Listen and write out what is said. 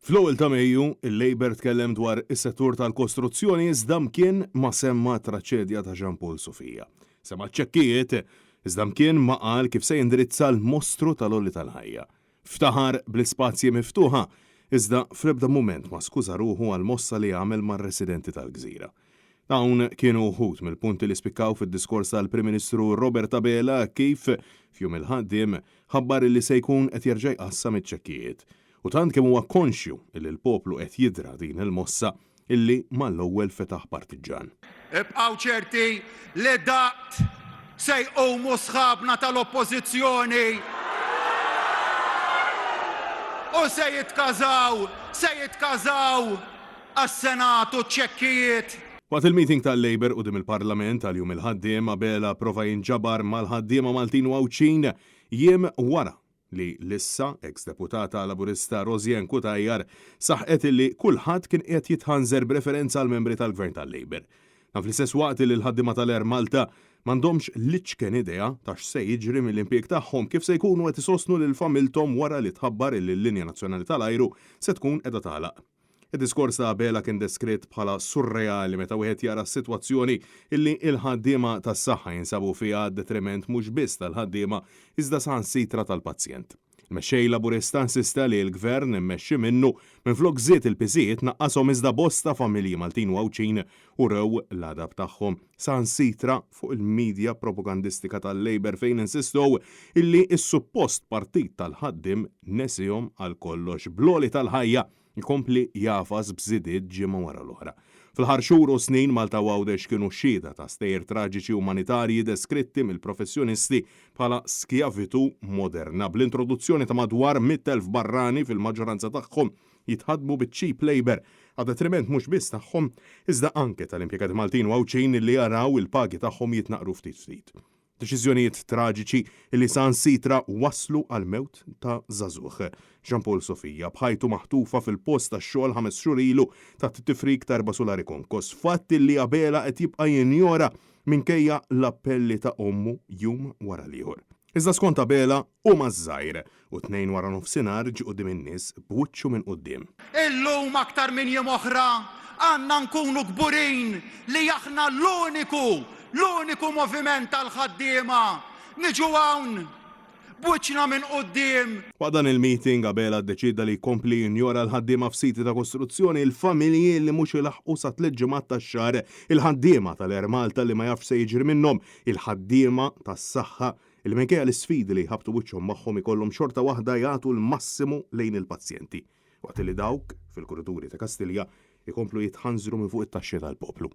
Fl-ewwel ta' Mejju, il-Labour tkellem dwar is-settur tal-kostruzzjoni iżda mkien ma semma t-traċedja ta' Jean Paul Sofia. Semma ċ-ċekkijiet, iżda mkien ma qal kif se jindirizza l-mostru tal-għoli tal-ħajja. Ftaħar bl-ispazji miftuħa, iżda fl-ebda mument ma skuża ruħu għall-mossa li għamel mar-residenti tal-gżira. Dawn kienu wħud mill-punti li spikkaw fid-diskors tal-Prim Ministru Robert Abela kif, f'Jum il-Ħaddiem, ħabbar illi se jkun qed jerġa' jqassam iċ-ċekkijiet. U tant kemm huwa konxju illi l-poplu qed jidra din il-mossa illi mal-ewwel fetaħ partiġġan. Ibqgħu ċerti li daqt se jqumu sħabna tal-Oppożizzjoni u se jitkażaw, se jitkażaw għas-Senat u ċ-ċekkijiet. Waqt il-meeting tal-Labour quddiem il-Parlament għal Jum il-Ħaddiem, Abela prova jinġabar mal-ħaddiema Maltin u Għawdxin jiem wara li l-issa eks deputata Laburista Rosianne Cutajar saħqet illi kulħadd kien qiegħed jitħanżer b'referenza għall-membri tal-Gvern tal-Labour. Dan fl-istess waqt illi l-ħaddiema tal-Air Malta m'għandhomx l-iċken idea ta' x'se jiġri mill-impjieg tagħhom, kif se jkunu qed isostnu lil familthom wara li tħabbar illi l-linja nazzjonali tal-ajru se tkun qiegħda tagħlaq. Id-diskors ta' Abela kien deskritt bħala surreali meta wieħed jara s-sitwazzjoni illi l-ħaddiema tas-saħħa jinsabu fiha għad-detriment mhux biss tal-ħaddiema iżda saħansitra tal-pazjent. Il-Mexxej Laburista insista li l-Gvern immexxi minnu minflok żied il-piżijiet naqqashom iżda bosta familji Maltin u Għawdxin urew l-għadab tagħhom saħansitra fuq il-media propagandistika tal-Labour fejn insistow illi s-suppost partit tal-ħaddiem nesihom għal kollox bl-għoli tal-ħajja jkompli jagħfas b'żidiet ġimgħa wara l-oħra. Fl-aħħar xhur u snin Malta u Għawdex kienu xhieda ta' stejjer traġiċi umanitarji deskritti mill-professjonisti bħala skjavitù moderna, bl-introduzzjoni ta' madwar 100,000 barrani fil-maġġoranza tagħhom jitħaddmu biċ-cheap labour għad-detriment mhux biss tagħhom iżda anke tal-impjegati Maltin u Għawdxin li jaraw il-pagi tagħhom jitnaqqru ftit ftit. Deċiżjonijiet traġiċi li saħansitra wasslu għall-mewt ta' żagħżugħ. Jean Paul Sofia, b'ħajtu maħtufa fil-post tax-xogħol ħames xhur ilu taħt it-tifrik ta' erba' sulari konkos. Fatt li Abela qed jibqa' jinjora minkejja l-appelli ta' ommu jum wara l-ieħor. Iżda skont Abela, hu maż-żgħir u t-Tnejn waranofsinhar ġie quddiem in-nies b'wiċċu minn quddiem. Illum aktar minn jiem oħra għandna nkunu kburin li aħna l-uniku, l-uniku moviment tal-ħaddiema niġu hawn b'wiċċna minn quddiem. Waqt dan il-meeting, Abela ddeċieda li jkompli jinjora l-ħaddiema f'siti ta' kostruzzjoni, il-familji li mhux ilaħħqu sa tliet ġimgħat tax-xahar, il-ħaddiema tal-Air Malta li ma jafx se jiġri minnhom, il-ħaddiema tas-saħħa li minkejja l-isfidi li jħabbtu wiċċhom magħhom ikollhom xorta waħda jagħtu l-massimu lejn il-pazjenti, waqt li dawk fil-kurituri ta' Kastilja jkomplu jitħanżru minn fuq it-taxxi tal-poplu.